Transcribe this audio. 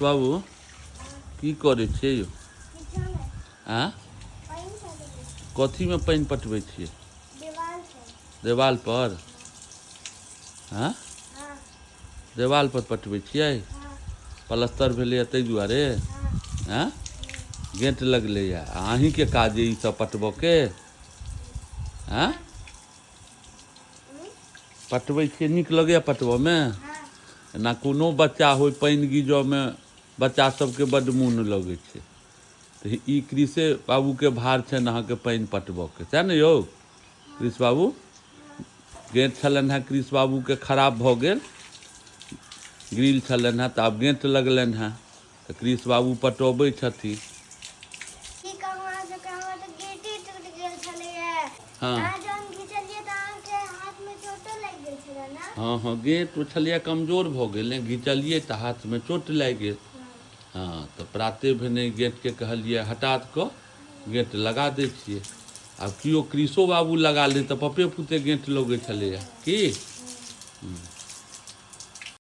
बाबू की करै छियै यौ? आँ, कथीमे पानि पटबै छियै? देवाल पर। आँ, देवाल पर पटबै छियै? पलस्तर भेलैए ताहि दुआरे। आँ, गेट लगलैए आ अहीँके काज अइ ईसभ पटबयके? आँ, पटबै छियै, नीक लगैए पटबऽमे? एना कोनो बच्चा होइ, पानि गिजऽमे बच्चा सबके बड्ड मोन लगै छै, तऽ ई कृषे बाबूके भार छनि अहाँके पानि पटबऽके, सएह ने यौ कृष बाबू? गेट छलनि हेँ कृष बाबूके खराब भऽ गेल, ग्रिल छलनि हेँ, तऽ आब गेट लगलनि हेँ, तऽ कृष बाबू पटबै छथिन। की कहू अहाँ सबके, हमर तऽ गेटे टूटि गेल छलैया। अहाँ जहन घिचलियै तऽ अहाँके हाथमे चोटो लागि गेल छलै ने? हँ, गेट ओ छलैया कमजोर भऽ गेल ने, घिचलियै तऽ हाथमे चोट लागि गेल। हँ, तऽ प्राते भेने गेटके कहलियै हटा कऽ गेट लगा दै छियै। आब केओ कृषो बाबू लगा ले तऽ पप्पे पुते गेट लगै छलैया की।